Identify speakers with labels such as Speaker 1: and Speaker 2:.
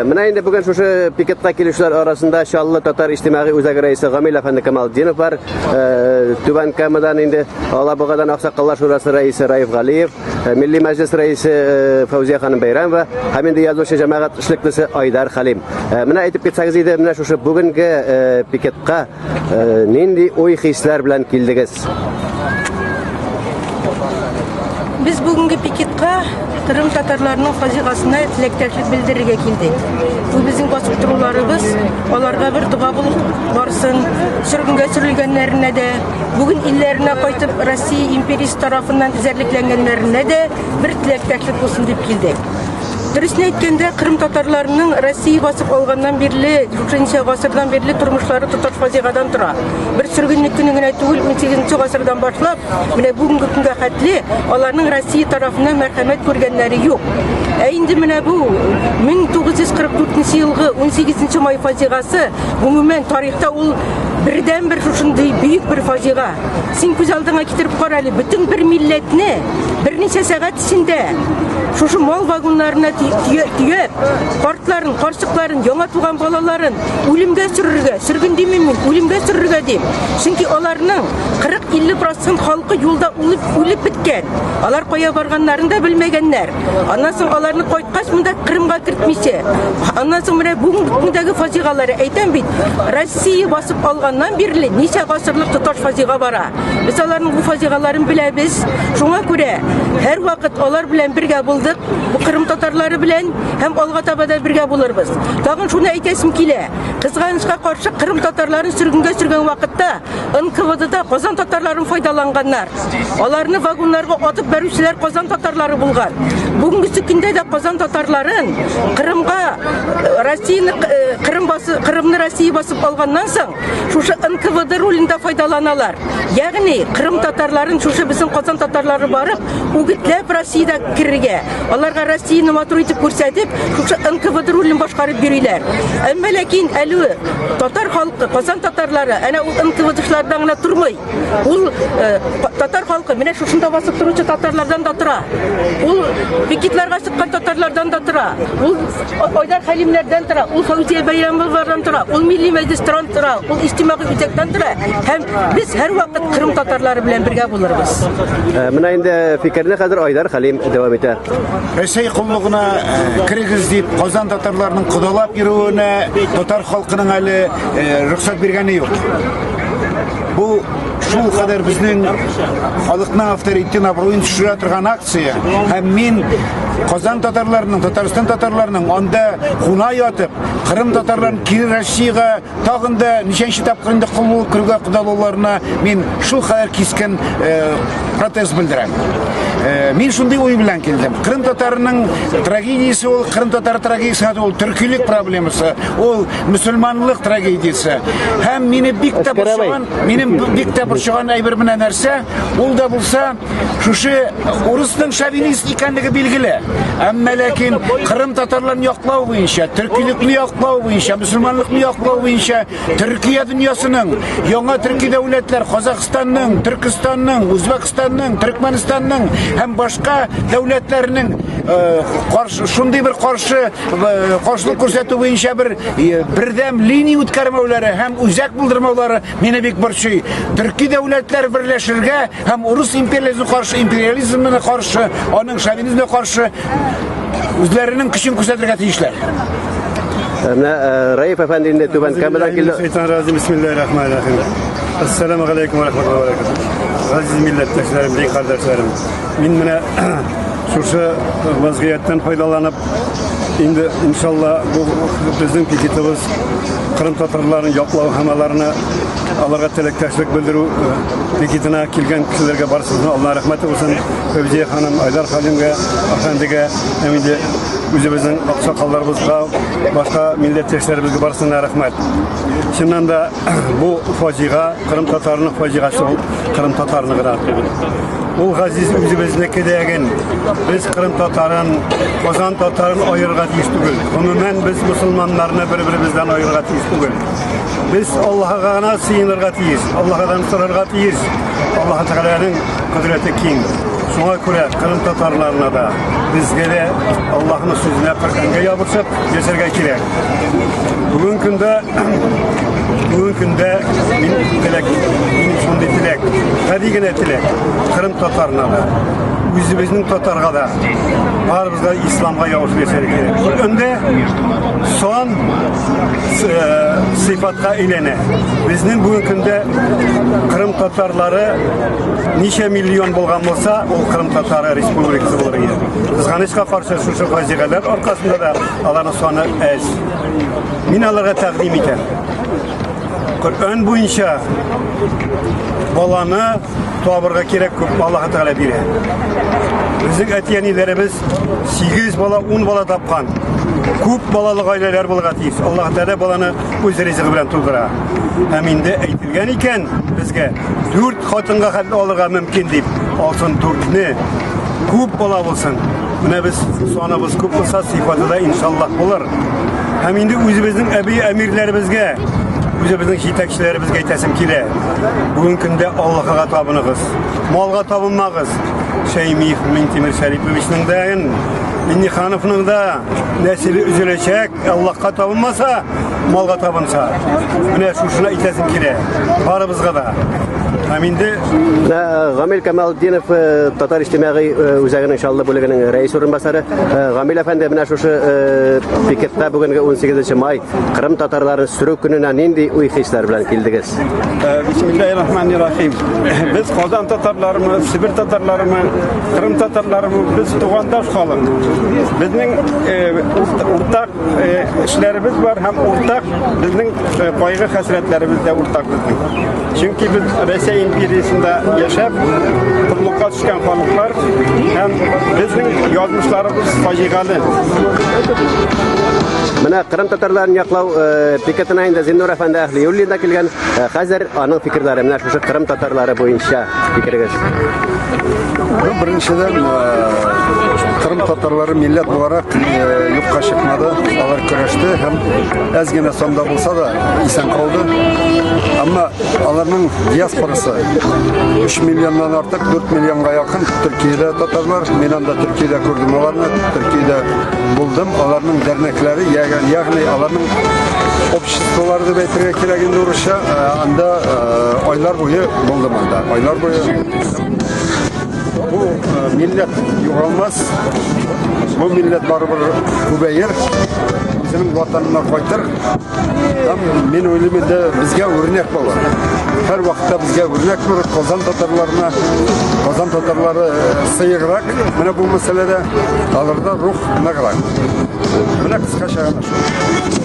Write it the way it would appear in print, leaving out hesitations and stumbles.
Speaker 1: Менә инде бүген шушы пикетка килүчеләр арасында Чаллы татар иҗтимагый үзәге рәисе Гамил әфәнде Камалдинов бар. Түбән Камадан инде Алабугадан Аксакаллар шурасы рәисе Раиф Галиев, Милли мәҗлес рәисе Фәүзия ханым Бәйрәмова һәм инде язучы җәмәгать эшлеклесе Айдар Хәлим. Менә әйтеп китсәгез иде, менә шушы бүгенге пикетка нинди уй-хисләр белән килдегез?
Speaker 2: Без бүгенге пикетка Кырым татарларының фаҗигасына теләктәшлек белдерергә килдек. Бу безнең басып торуларыбыз аларга бер дога булып барсын, сөргенгә сөрелгәннәренә дә, бүген илләренә кайтып Россия империясе тарафыннан эзәрлекләнгәннәренә дә бер теләктәшлек булсын дип килдек. Дөресен әйткәндә, Кырым татарларының Россия басып алганнан бирле, 9 гасырдан бирле тормышлары тоташ фаҗигадан тора. Бер сөргенлек көне генә түгел, 18 гасырдан башлап, менә бүгенге көнгә хәтле аларның Россия тарафыннан мәрхәмәт күргәннәре юк. Ә инде менә бу 1944 елгы 18 май фаҗигасы, гомумән тарихта ул бердән-бер шушындый бөек бер фаҗига. Син күз алдыңа китереп кара әле, бөтен бер милләтне берничә сәгать эчендә шушы мал вагоннарына төяп, картларын, карчыкларын, яңа туган балаларын үлемгә сөрергә, сөрген димим мин, үлемгә сөрергә дим. Чөнки аларның 40-50 процент халкы юлда үлеп, үлеп беткән. Алар кая барганнарын да белмәгәннәр. Аннан соң аларны кайткач монда Кырымга кертмичә. Аннан соң менә бүгенге көндәге фаҗигалары әйтәм бит, Россия басып алганнан бирле ничә гасырлык тоташ фаҗига бара. Без аларның бу фаҗигаларын беләбез. Шуңа күрә һәрвакыт алар белән бергә булдык, бу Кырым татарлары белән һәм алга таба да бергә булырбыз. Тагын шуны әйтәсем килә. Кызганычка каршы, Кырым татарларын сөргенгә сөргән вакытта НКВДда Казан татарларын файдаланганнар. Аларны вагоннарга атып бәрүчеләр Казан татарлары булган. Бүгенгесе көндә дә Казан татарларын Кырымга Россияне Кырым басы, Кырымны Россия басып алганнан соң шушы НКВД ролендә файдаланалар. Ягъни Кырым татарларын шушы безнең Казан татарлары барып, үгетләп Россиядә керергә, аларга Россияне матур итеп күрсәтеп, шушы НКВД ролен башкарып йөриләр. Әмма ләкин әле татар халкы, Казан татарлары әнә ул НКВДшлардан гына тормый. Ул татар халкы менә шушында басып торучы татарлардан да тора. Ул пикетларга чыккан татарлардан да тора. Ул Айдар Хәлимнәрдән тора, ул Фәүзия Бәйрәмовалардан тора, ул Милли Мәҗлестән тора, ул Иҗтимагый үзәктән тора. Һәм без һәрвакыт Кырым татарлары белән бергә булырбыз.
Speaker 1: Менә инде фикерне хәзер Айдар Хәлим дәвам итә.
Speaker 3: Рәсәй коллыгына керегез дип Казан татарларының кодалап йөрүенә татар халкының әле рөхсәт биргәне юк. Бу шул кадәр безнең халыкның авторитетын, абруен төшерә торган акция. Һәм мин Казан татарларының, Татарстан татарларының анда куна ятып, Кырым татарларын кире Россиягә тагын да ничәнче тапкыр инде кол булып керүгә кодалауларына мин шул кадәр кискен протест белдерәм. Мин шундый уй белән килдем. Кырым татарының трагедиясе ул, Кырым татары трагедиясе ул төркилек проблемасы, ул мөселманлык трагедиясе. Һәм мине бик тә борчыган, минем бик тә борчыган әйбер менә нәрсә, ул да булса шушы урысның шовинист икәнлеге билгеле. Әмма ләкин Кырым татарларын яклау буенча, төркилекне яклау буенча, мөселманлыкны яклау буенча Төркия дөньясының, яңа төрки дәүләтләр, Казахстанның, Төркестанның, Үзбәкстанның, Төркмәнстанның һәм башка дәүләтләрнең каршы шундый бер каршы каршылык күрсәтү буенча бер бердәм линия үткәрмәүләре һәм үзәк булдырмаулары мине бик борчый. Төрки дәүләтләр берләшергә һәм урыс империализмына каршы, империализмына каршы, аның шовинизмына каршы Үзләренең көчен күрсәтергә тиешләр.
Speaker 1: Менә Раиф әфәнде инде Түбән Камадан килде.
Speaker 4: Шайтан разим, бисмиллахир-рахманир-рахим. Ассаламу алейкум ва рахматуллахи ва баракатух. Газиз милләттәшләрем, дин кардәшләрем. Мин менә шушы вазгыятьтән файдаланып, инде иншалла бу безнең пикетыбыз Кырым татарларын яклау һәм аларны аларга теләктәшлек белдерү пикетына килгән кешеләргә барысына Алла рәхмәте булсын. Фәүзия ханым, Айдар Халимгә, әфәндегә һәм инде үзебезнең аксакалларыбызга, башка милләттәшләребезгә барысына рәхмәт. Чыннан да бу фаҗига Кырым татарының фаҗигасы ул Кырым татарны гына түгел. Ул газиз үзебезнеке дәген. Без Кырым татарын, Казан татарын аерырга тиеш түгел. Гомумән без мусульманнарны бер-беребездән аерырга тиеш түгел. Без Аллаһыга гына сыенырга тиеш, Аллаһыдан сорарга тиеш. Аллаһ Тәгаләнең кодрәте киң. Шуңа күрә Кырым татарларына да, безгә дә Аллаһның сүзенә, Коръәнгә ябышып яшәргә кирәк. Бүгенге көндә бүгенге көндә мин теләк, минем шундый теләк, гади генә теләк, Кырым татарына да, үзебезнең татарга да, барыбызга исламга ябышып яшәргә кирәк. Коръәндә сан сыйфатка әйләнә. Безнең бүгенге көндә Кырым татарлары ничә миллион булган булса, ул Кырым татары республикасы булыр иде. Кызганычка каршы, шушы фаҗигаләр аркасында да аларның саны әз. Мин аларга тәкъдим итәм. Коръән буенча баланы табырга кирәк, күп Аллаһ Тәгалә бирә. Безнең әти-әниләребез 8 бала, 10 бала тапкан. Күп балалы гаиләләр булырга тиеш. Аллаһ Тәгалә баланы үз ризыгы белән тудыра. Һәм инде әйтелгән икән безгә 4 хатынга хәтле алырга мөмкин дип, алсын 4-не. Күп бала булсын. Менә без саныбыз күп булса, сыйфаты да иншаллаһ булыр. Һәм инде үзебезнең әби әмирләребезгә, үзебезнең җитәкчеләребезгә әйтәсем килә. Бүгенге көндә Аллаһыга табыныгыз, малга табынмагыз. Шәймиев Минтимер Шәриповичның да, Миннихановның да нәселе өзеләчәк, Аллаһка табынмаса, малга табынса. Менә шушыны әйтәсем килә барыбызга да. Һәм инде
Speaker 1: Гамил Камалетдинов Татар иҗтимагый үзәгенең Чаллы бүлегенең рәис урынбасары. Гамил әфәнде, менә шушы пикетта бүгенге 18 май Кырым татарларын сөрү көненә нинди уй-хисләр белән килдегез?
Speaker 5: Бисмиллахир-рахманир-рахим. Без Казан татарларымы, Себер татарларымы, Кырым татарларымы, без тугандаш халык. Безнең уртак эшләребез бар һәм уртак безнең кайгы хәсрәтләребез дә уртак безнең. Чөнки без Россия империясендә яшәп, коллыкка төшкән халыклар һәм безнең язмышларыбыз фаҗигале.
Speaker 1: Менә Кырым татарларын яклау пикетына инде Зиннур әфәнде Әһлиуллин да килгән. Хәзер аның фикерләре менә шушы Кырым татарлары буенча фикерегез.
Speaker 6: Ну, беренчедән, Кырым татарлары милләт буларак юкка чыкмады. Алар көрәште һәм әз генә санда булса да исән калды. Әмма аларның диаспорасы 3 миллионнан артык, 4 миллионга якын Төркиядә татарлар. Мин анда Төркиядә күрдем аларны, Төркиядә булдым. Аларның дәрнәкләре, ягъни аларның обществолары дип әйтергә кирәк инде урысча, анда айлар буе булдым анда. Айлар буе бу милләт югалмас, бу милләт барыбер күбәер, үзенең ватанына кайтыр. Һәм мин уйлыйм инде безгә үрнәк булыр. Һәр вакытта безгә үрнәк булыр Казан татарларына. Казан татарлары сыеграк менә бу мәсьәләдә, аларда рух ныграк. Менә кыскача гына шул.